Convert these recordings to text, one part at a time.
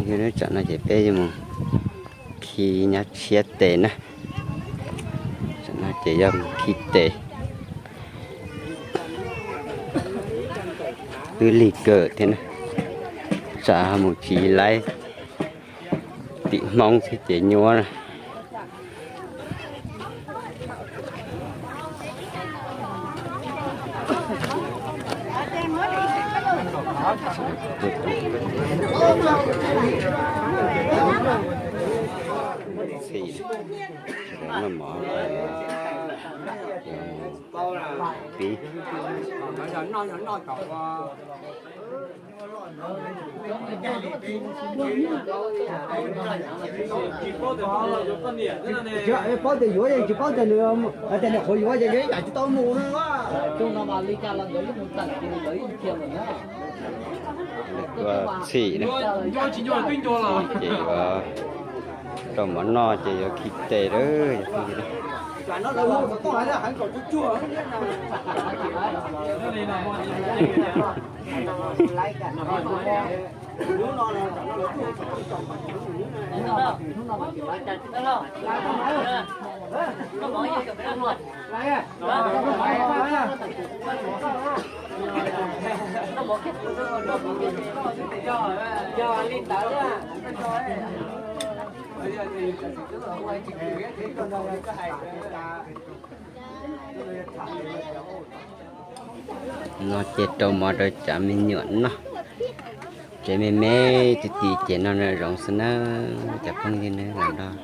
Tam no ces peb yuav mus khi nyab tshiab tes na. Tam no ces yog mus khi tes. Twb lig kawg thiab na, tsam mus tsis laib tim Hmoob thiab ces nyuaj na. Txhij, noj mov, pib. Paub tias yuav, tsis paub tias nws hais tias nws qhuav yuav ces yog ib yam tsis tau mus no. Txhij na. Ces yuav rau mov noj ces yuav khi tes lawm. No ces rau mov rau cov me nyuam noj. Tsev me me ti ti ces noj nram zoov xwb nawb cov phooj ywg nawb, los nrog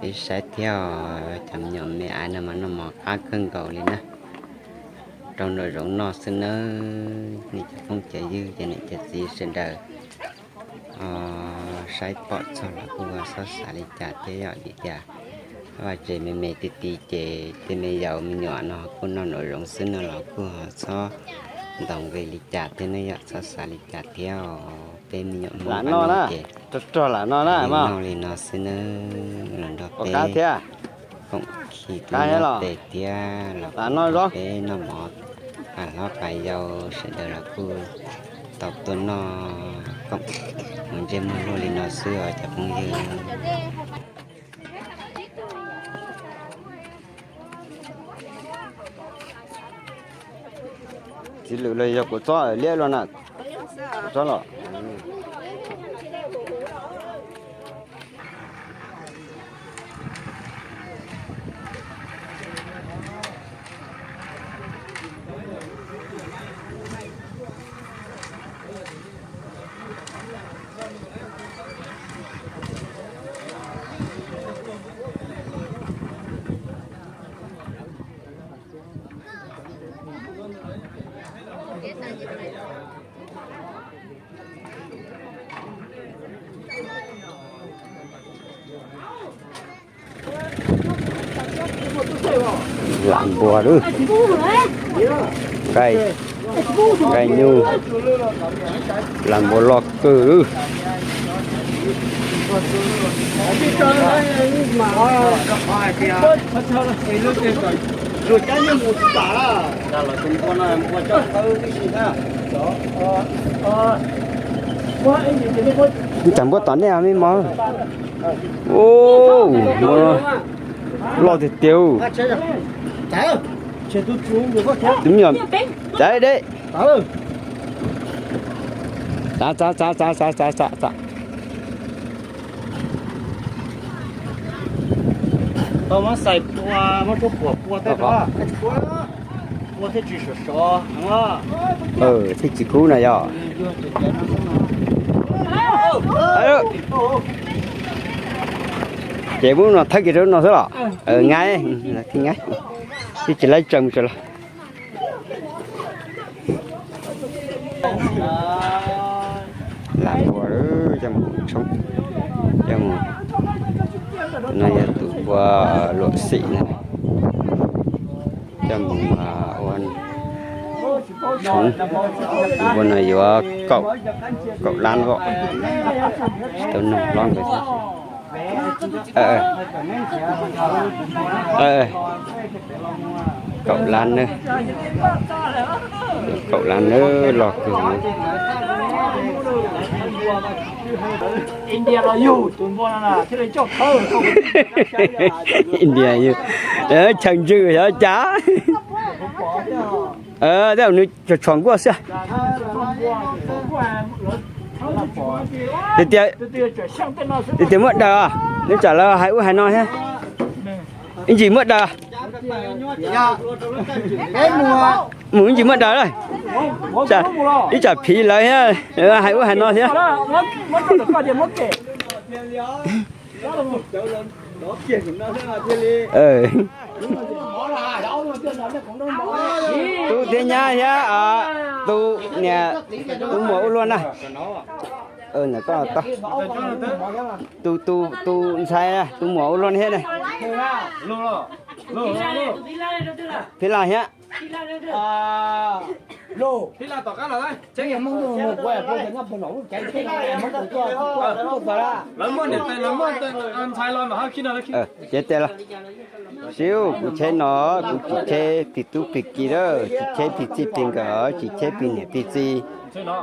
peb saib thiab os. Cov me nyuam me aiv no mas noj mov qab kawg nkaus li na. Rau nram zoov noj xwb nawb. Nej cov phooj cov ywg ces niam cov txiv sawv daws saib pom txog los kuj txhob xav li cas thiab yom, vim tias vaj tsev me me ti ti ces tej me yaus me nyuam no kuj noj nram zoov xwb no los kuj txhob ntaus nqi li cas thiab ne yom, txhob xav li cas thiab os. Peb me nyuam Hmoob no ces rog rog lam no na, noj li no xwb nawb. Los nrog peb koom khi tus noj tes thiab los koom peb noj mov. Pab hlob pab yau sawv daws los kuj tau tuaj noj koom mus ntsej muag luag li no xwb os cov phooj ywg. Txiv lwm los yog kuv txob liab los na, kuv txob los. Lam npua lawm, nqaij nyuj, lam npua loj kawg lawm. Tsam npua tom nej me mov. Ub, loj tiag tiag. Tus me nyuam, tsav deb. Tsav, tsav, tsav, tsav, tsav, tsav, tsav. Tau muab xais pua, muab tshuaj puam pua tej no, pua thiaj tsis sov sov. Thiaj tsis kub na yog. Ces muab no thawb kiag rau no xwb los. Nqa, nqa, thiaj tsis laib tsaws mus tsaws los. Lam npua lawm, coj mus tshoob, coj mus, no yog tus npua luam xim na, coj mus ua tshoob. Tus npua no yuav kaum, kaum lab os, tsis tau nug hlob nkawd thiab. Kaum lab nawb, kaum lab nawb, loj kawg. India yog chaw ntswg xyov cas. Tej zaum nws tshom nkuaj xwb. Tias muaj daws, nws tsam lawv hais ub hais no thiab. Ib ntsis muaj daws. Mus ib ntsis muaj daws lawm. Ib tsam phiv lawv thiab, hais ub hais no thiab. Tub thiab nyab thiab, tus niam, tus muam ua luaj na. Tus, tus ntxhais, tus muam ua luaj thiab na. Phib Laj thiab. Ces tes los, siv kuv cheb no, kuv tsis cheb plig tub plig ki lawm, tsis cheb plig txij plig nkawm, tsis cheb plig niam plig txiv.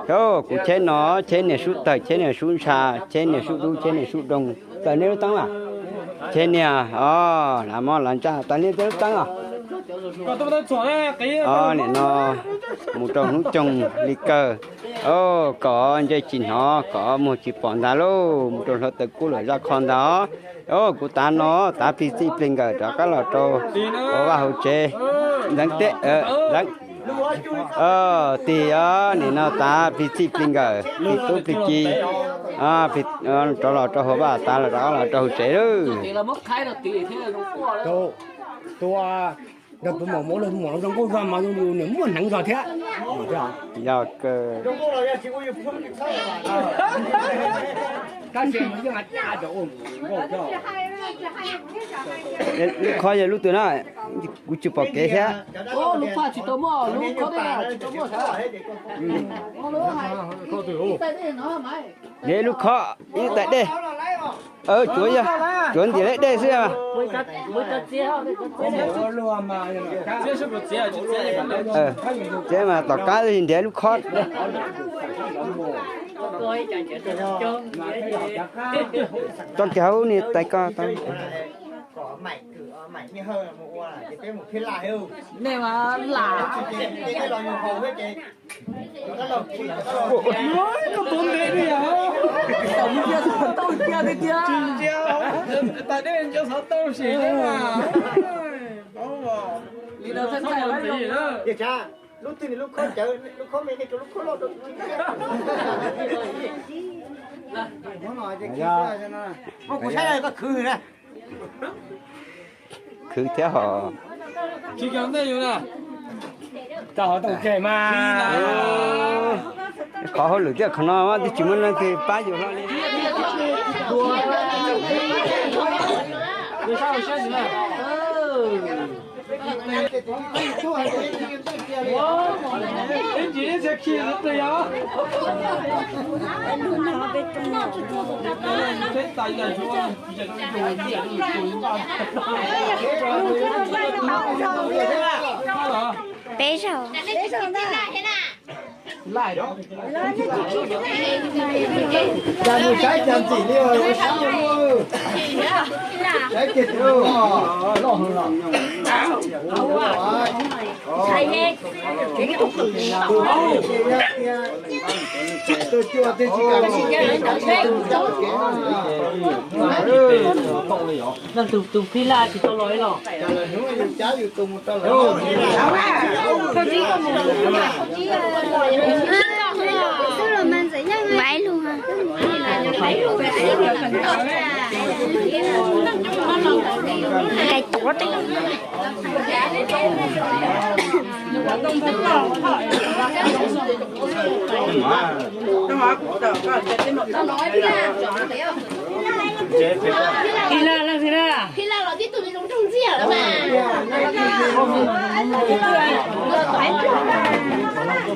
Kuv cheb no, cheb niam sub tawg, cheb niam sub ntsha, cheb niam sub dub, cheb niam sub doog. Tawg nej lub teeb mas. Cheb niam, o, lav mob lav ntsaj, tawg nej tej lub teeb os. Nim no mus rau hnub coog li kawg, kom ntsej tsis hnov, kom muag tsis pom ntag lauj, mus rau hluav taws kub lawm zaj qho ntag os. Kuv tav no, tav plig txij plig nkawm rov qab los rau hauv vaj hauv tsev. Ntxeev teb, ntxeev, tig os, nim no tav plig txij plig nkawm, plig tub plig ki, rov los rau hauv vaj, tav los rov qab los rau hauv tsev lawm. Nkawd tus muam, tus muam zoo nkauj zog mas zoo li niam muaj hneev zog thiab. Yog kawg. Lub khob yog lub twg na? Kuv tsis pom kev thiab. Lub khob ib tais dej. Cuav yog, cuav ntim leb dej xwb. Txiav mas tom qab nrhiav lub khob. Tso kiag hauv ni tais ko tau. Tus ntev li os. Tais dej nco xov tooj sim thiab mas. Li no thaij thaij los ntxiv na. Lub twg lub khob cawv, lub khob me, lub khob loj rau. Kuv saib koj khwv na. Khwv thiab hos. Qhov hauj lwm thiab qhov no twb tsis muaj leej twg pab yus hlo li. Peb zaug. Cas mus saib cas ntxim li os, saib mus, saib kiag tus loj heev los. Tus cua twb tsis kam mus. Tus phij laj tsis tau los ib los. Cas lawv hnub yus cab yus tus mus rau lawv. Maiv lug. Cais tuav teb. Phij laj los tib tug me zoo nraug ntxiag lawm mas.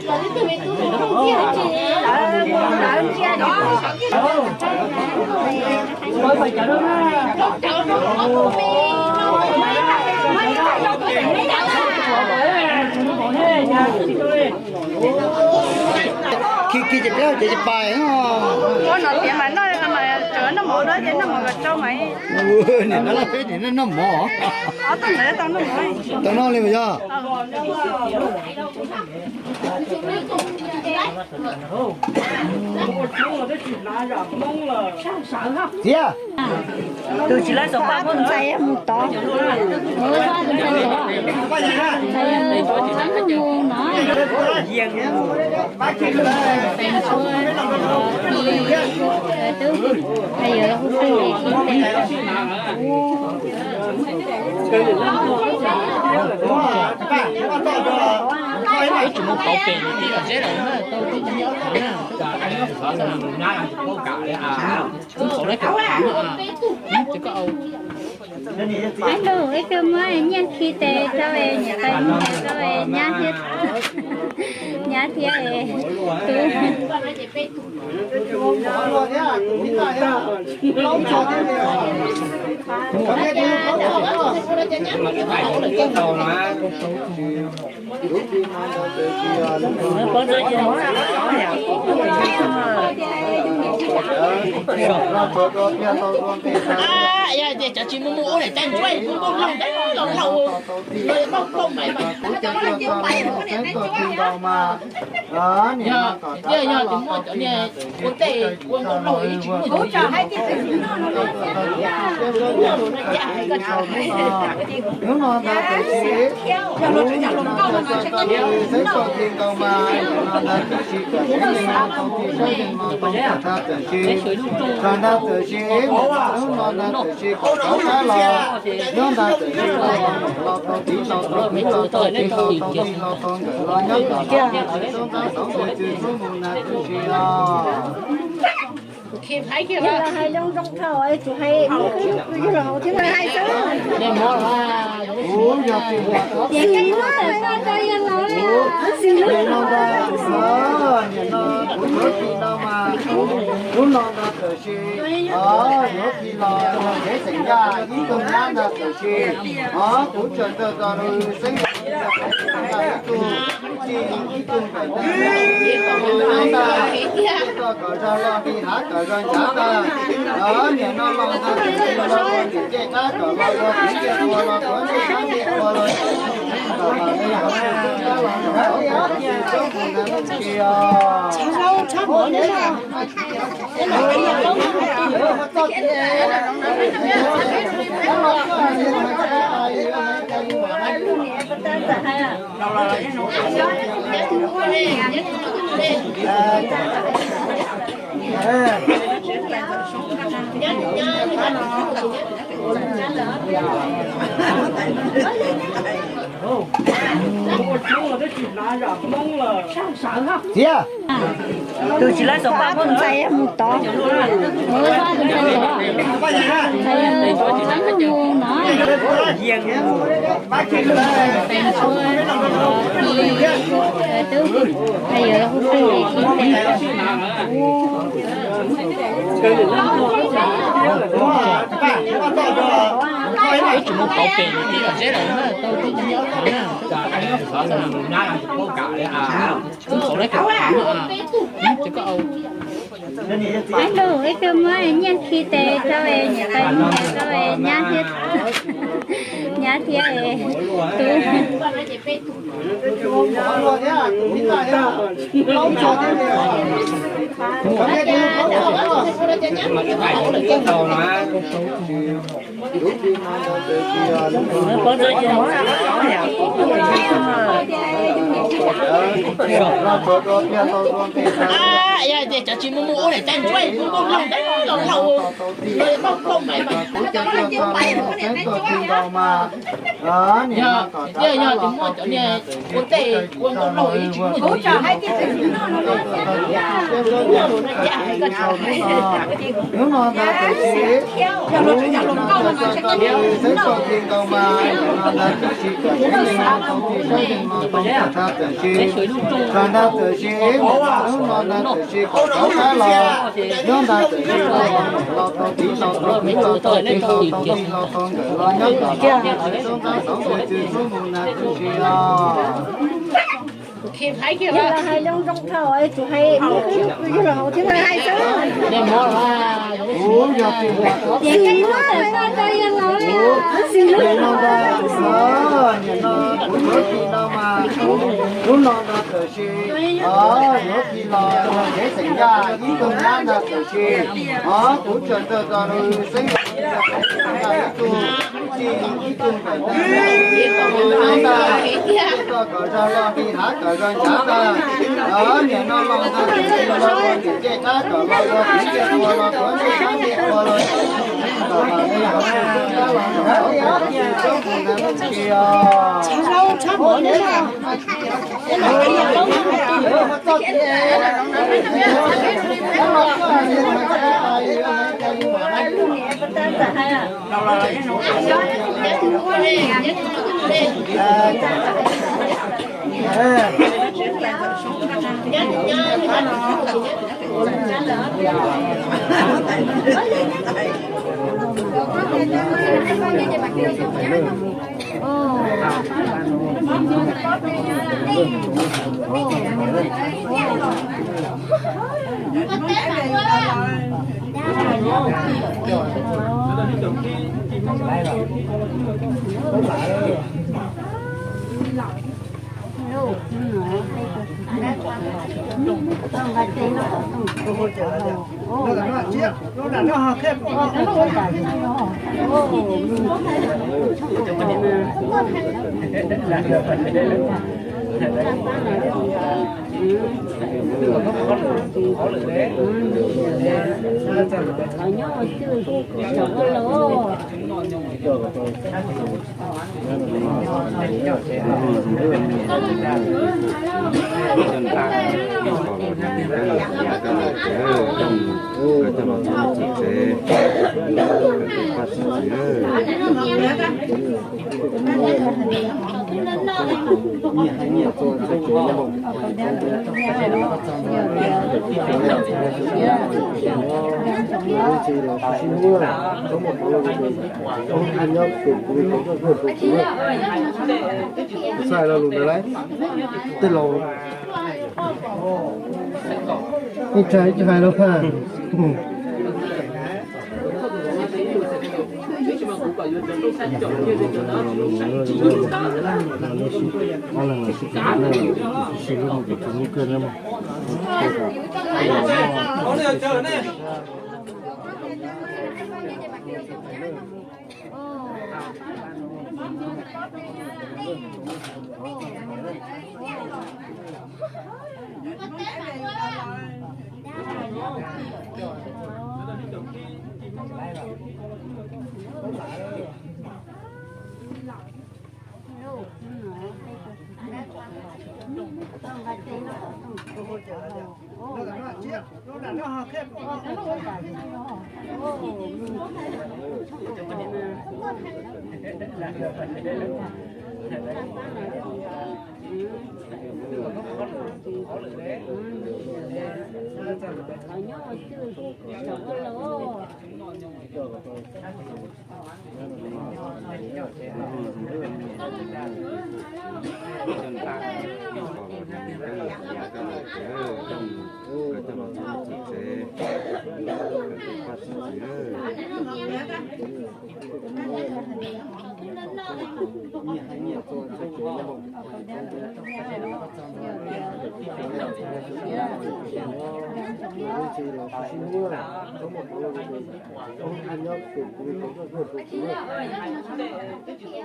Los tib tug me tub zoo nraug ntxiag lawm ces. Khi khi ces peb ces pais no. Ua no tias mas noj mas tsuav noj mov dua ces noj mov mas tsau mas. Nim no laj peb nim no noj mov. Ob tug ntawd tau noj mov. Tau noj li mas yog. Tiag. Tus tsis laib xov paj muab ntxais mus tod. Mus ua tus ntxais tod. Ntxais tod mus no. Tub, yuav hu plig li tib tes. Ib tsis mus pauv pem li tib kom zeb los na, tau tib nyob qhov na. Ib tug ib tug muab nyiaj khi tes rau es niam tais mus rau es nyab thiab, nyab thiab tub. Yog tias cov tsis mus mus ua niam tais ntsuab kuv tuaj mloog ntau los laus, los yog maj plooj mas. Yog, yog, yog tias muaj cov niag ua tej ua nkauj laug ib tsis muaj cov. Hnub no ntag tawm sis, hnub no ntag tawm sis, xeeb txoj kev nkaus mas, hnub no ntag tawm sis, kom xeeb txoj kev nkaus mas, ntag tawm sis, tag ntag tawm sis, hnub no ntag tawm sis, kom rov qab los, nyob ntag tawm sis, los tau tiv los tau tiv los tau tiv los tau tiv los tau nkawm los nyob tau tau ntag tawm sis, xub mus ntag tawm sis los. Hais zoo zoo thaum es tsum hais, yog los hauv thiab hais xwb. Nim no ntag, nim no kuv yuav khi no mas, hnub no ntag tawm sis, yuav khi los ntev xeem Yaj ib tug nyab ntag tawm sis, kuv tseem tawg tau xeeb ib tug, ib tug ntawm ntag, ib tug ntawm ntag, ib tug kom zog los li hav kom zog nchav ntag, nim no los ntag tawm sis los ua niam tej qab kom los ua kuv ntiag ua los kuv ntiag qab ntiag ua los kom los li hav kom zog los ua kuv ntiag ua los kuv ntiag ua los. Tiag. Tus tsis laib xov paj muab ntxais mus tod. Mus ua tus ntxais tod. Ntxais tod mus no. Tub, yuav hu plig li tib tes. Ib tsis mus pauv pem li tib kom zeb los na, tau tib nyob qhov na. Ib tug ib tug muab nyiaj khi tes rau es niam tais mus rau es nyab thiab, nyab thiab tub. Yog tias cov tsis mus mus ua niam tais ntsuab kuv tuaj mloog ntau los laus, los yog maj plooj mas mas. Yog, yog, yog tias muaj cov niag ua tej ua nkauj laug ib tsis muaj cov. Hnub no ntag tawm sis, hnub no ntag tawm sis, xeeb txoj kev nkaus mas, hnub no ntag tawm sis kom xeeb txoj kev nkaus mas, tag ntag tawm sis, tag ntag tawm sis, hnub no ntag tawm sis kom rov qab los, nyob ntag tawm sis los tau tiv los tau tiv los tau tiv los tau nkawm los nyob tau tau ntag tawm sis, xub mus ntag tawm sis los. Hais zoo zoo thaum es tsum hais, yog los hauv thiab hais xwb. Kuv yog tus, nim no ntag, nim no kuv yuav khi no mas, hnub no ntag tab sis, yuav khi los yog kev xeem yaj ib tug nyab ntag tab sis, kuv tseem tawg tau xeeb ib tug, ib tug ntawm ntag, ib tug kom zog los li hav kom zog nchav ntag. Nim no los ntag tab sis los ua niam tej qab kom los ua kwv ntiag ua los tuav ntiag qab ntiag ua los kom los li hauv tsev los hauv tsev tsob mus na mus tsis os. Txhais lo lus ntawd lauj, tej laus, ib txhais ib txhais lauj.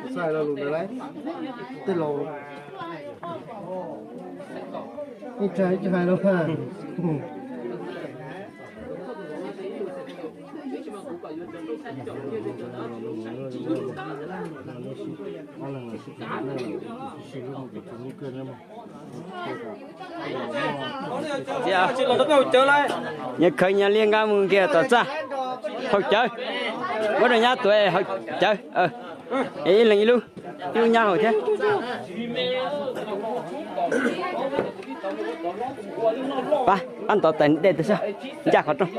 Txhais lo lus ntawd lauj, tej laus, ib txhais ib txhais lauj. Nyias khawv nyias liaj nqa mus kiag tom txaj, haus cawv, muab rau nyab tuav haus cawv, ib leeg ib lub, ib lub nyab haus thiab. Pab, pab ntov tais dej tag soj, ncaj qhov rooj.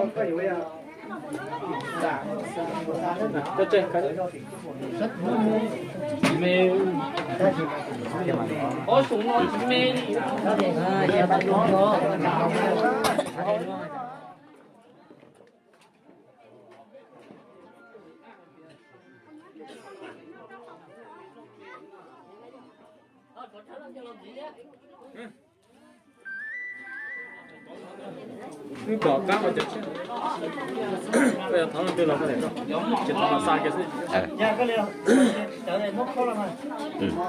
Wb pom qab ua cov tshiab. Koj yuav thov leej twg los koj niam koj, tsis thov los xa kiag xwb.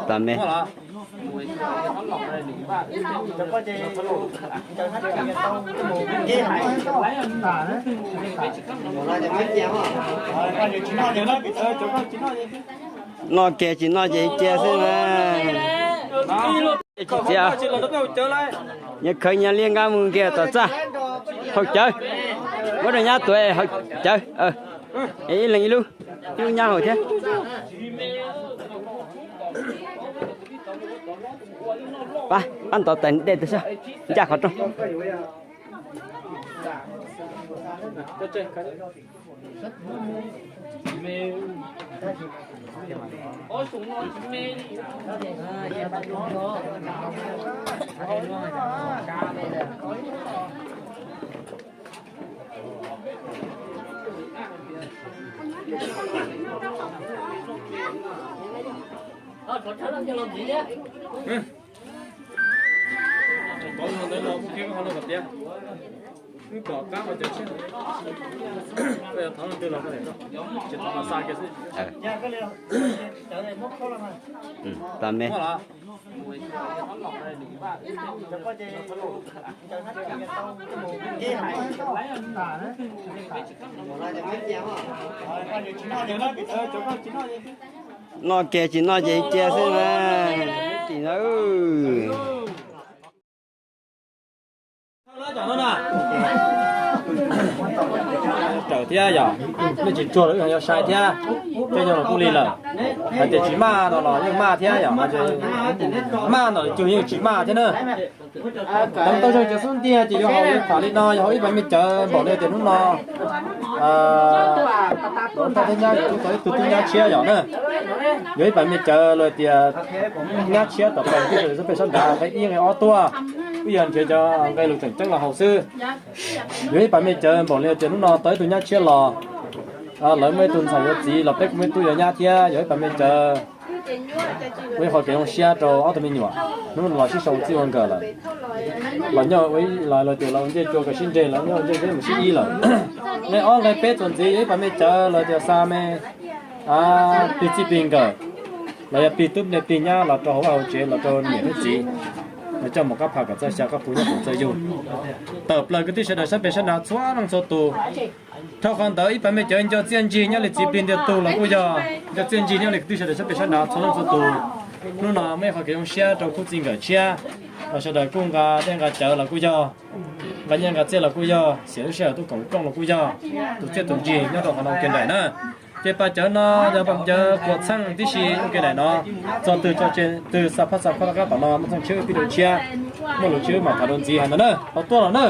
Tau me. Noj kiag tsis noj ces cia xwb na. Tsis txiav, nyias khawv nyias liaj nqa mus kiag tom txaj. Haus cawv, muab rau nyab tuav es haus cawv. Ib leeg ib lub, ib lub nyab haus thiab. Pab, pab ntov tais dej tag soj, ncaj qhov rooj. Wb pom qab ua cov tshiab. Koj yuav thov leej twg los koj niam koj, tsis thov los xa kiag xwb. Tau me. Noj kiag tsis noj ces cia xwb na. Tim no raws thiab yog nej tsis tsuag los wb yuav sai thiab. Tej yog los kuj li lawm, hais tias tsis maj no los yeej maj thiab yog, maj ntawm cug yeej tsis maj thiab na. Cov tau zoo cov xub ntiag ces yuav haus li tham li no, yog haus ib pas me cawv npaum li tias hnub no thaj thiab nyab tau ib tug tub nyab tshiab yom na. Yog ib pas me cawv los tias nyab tshiab tom pem tij sab pem sab nrad nqe ib nqe ob tuaj, wb yog nrhiav cov nqe lus tseem ceeb los haus xwb. Yog ib pas me cawv npaum li tias hnub no tau ib tug nyab tshiab los, lawv muaj ib tug ntxhais yuav txiv los peb kuj muaj ib tug yuav nyab thiab, yog ib pas me cawv ua ib qho kev zoo siab rau ob tug me nyuam. Hnub no los sib sau txij ua nkawm lawm, los nyob ua ib los tias los ua ncej cua kom sib nreg, los nyob ua ncej nreg mus sib ib lawm. Nqe ob nqe peb txuas ntxiv yog ib pas me cawv los tias xa me plig txij plig nkawm, los yog plig tub plig nyab los rau hauv vaj hauv tsev los rau niam thiab txiv, los coj mus qab pha kom txawj xya qab phu nyob kom txawj yug. Tawm plaws kwv tij sawv daws sab pem sab nrad txhua leej txhua tus. Dhau qhov ntawd ib pas me cawv nco txiaj ntsig nyob li txiv plig ntiag tug los kuj yog, nco txiaj ntsig nyob li kwv tij sawv daws sab pem sab nrad txhua leej txhua tus. Hnub no muaj ib qho kev zoo siab rau khub txij nkawm tshiab, los sawv daws kuj nqa dej nqa cawv los kuj yog, nqa nyiaj nqa txiaj los kuj yog, xiam lub sij hawm tuaj koom rooj los kuj yog, tus txiaj tus ntsig nyob rau qhov no ua ke nraim na. Ces pas cawv no yog pas cawv quas txheej tib si ua ke nraim no. Txog twg tso tseg twg, xa phab xa khob rov qab tom no, muaj txheej tshiab wb pib rau tshiab, muaj lus tshiab wb mam tham rau ntxiv hais ntawd na. Tau tuaj los na.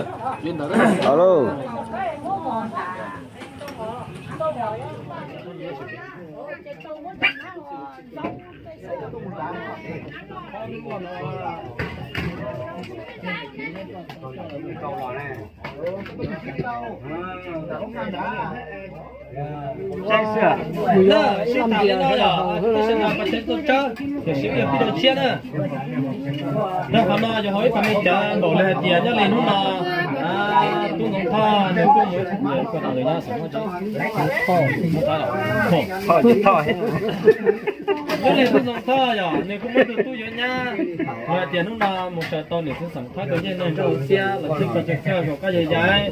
Sib tham li no yog, sib tham pas cawv tuaj tsawb, tiam sis wb yuav pib rau tshiab na. Rau qhov no yog hauv ib pas me cawv npaum li hais tias nyob li hnub no, tub Ntxoov Thoj nws kuj mus, nyob li tub Ntxoov Thoj yog nws kuj muaj tus tub yuav nyab, hais tias hnub no mus sawv tau niam txiv xeem Thaib tus ncej neeg nrauj xiab los txhij koj tsev kawg zaum qab yai yai,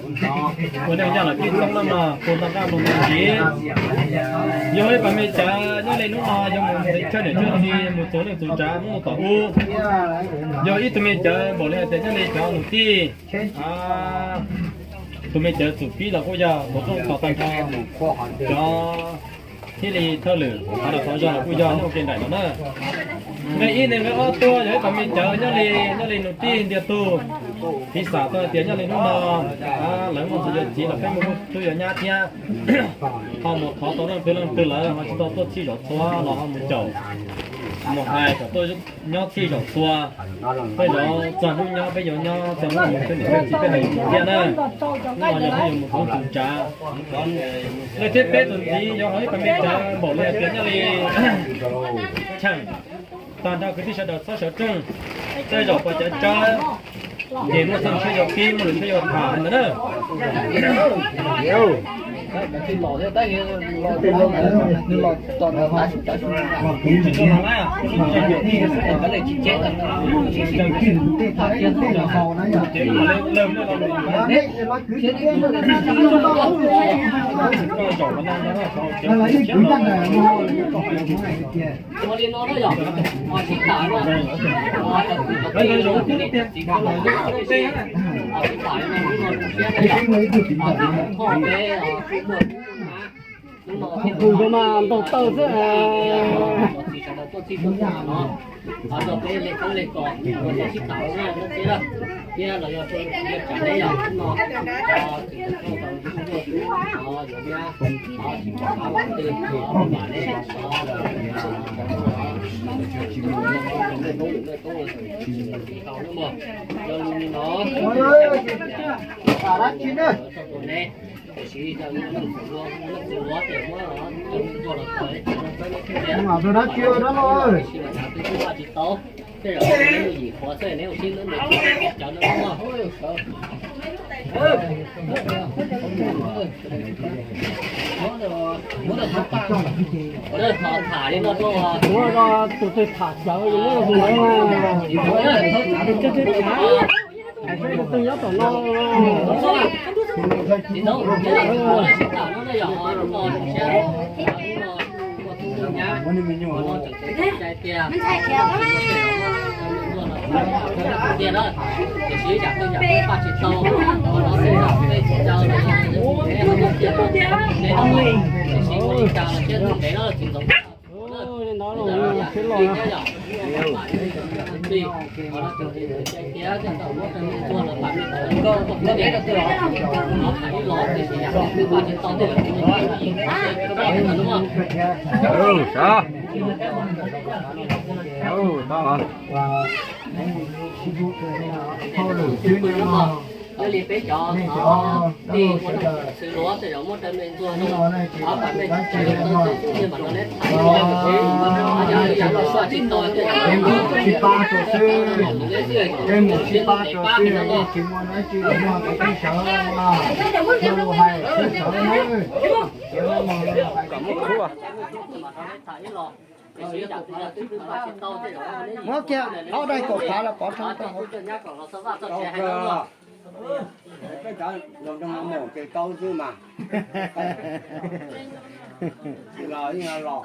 ua neej yog los pib txoob leej no tus nto nqaj mus ntxiv. Yog ib pas me cawv nyob li hnub no yog mus ntxiv chawj niam chawj txiv mus txuas neej txuas tsav mus tom ub. Yog ib tug me cawv npaum li hais tias nyob li cov nus tij, tus me cawv txum pib los kuj yog mus rooj tos tag nrho, cov thiaj li thawj lwm qhov los thov zog los kuj yog nyob ua ke nraim no na. Nqe ib nqe ob tuaj yog ib pas me cawv nyob li, nyob li nus tij ntiag tug, Piv xam tau hais tias nyob li hnub no, lawv muaj ntxhais yuav txiv los peb muaj tub yuav nyab thiab, ho mus thov tau leej twg leej twg lawv ho tsis tau tuaj txhij zaum txhua los ho mus caum, mus hais kom tuaj nyob txhij zaum txhua. Peb zov txog hnub nyob peb yuav nyob, txog hnub mus peb niam peb txiv peb hais yus thiab na. Hnub no yog peb yuav mus txog tus tsav. Leej thib peb tus ntxiv yuav hauv ib qho me tsav npaum li hais tias nyob li cheem tag nrho kwv tij sawv daws txhob sawv tsees, tej zaum pom cawv tsawb ces muaj txheej tsheb yuav pib, muaj lwm tsheb yuav tham ntawd na. Tus no mas ntaug tawg xwb. Dab tsi dab los? Muab rau tus twg tham cawv, muab rau tus ntawd na. Tus twg nyob tom no. Li peb cov xwb luav tej zaum muab rau me ntxuag no, pab me tsis tau xwb, mas no neb tham los xwb, yam los sua tsis tau tej zaum peb mus sib pab rau xwb, peb mus sib pab rau xwb, tsis muaj dab tsi los muaj tus tib sawv, muaj lus hais tib sawv na. Muab kiag ob daim kaum phav los pov rau tau. Peb cov los zoo no mus ces tau xwb mas. Los yeej los.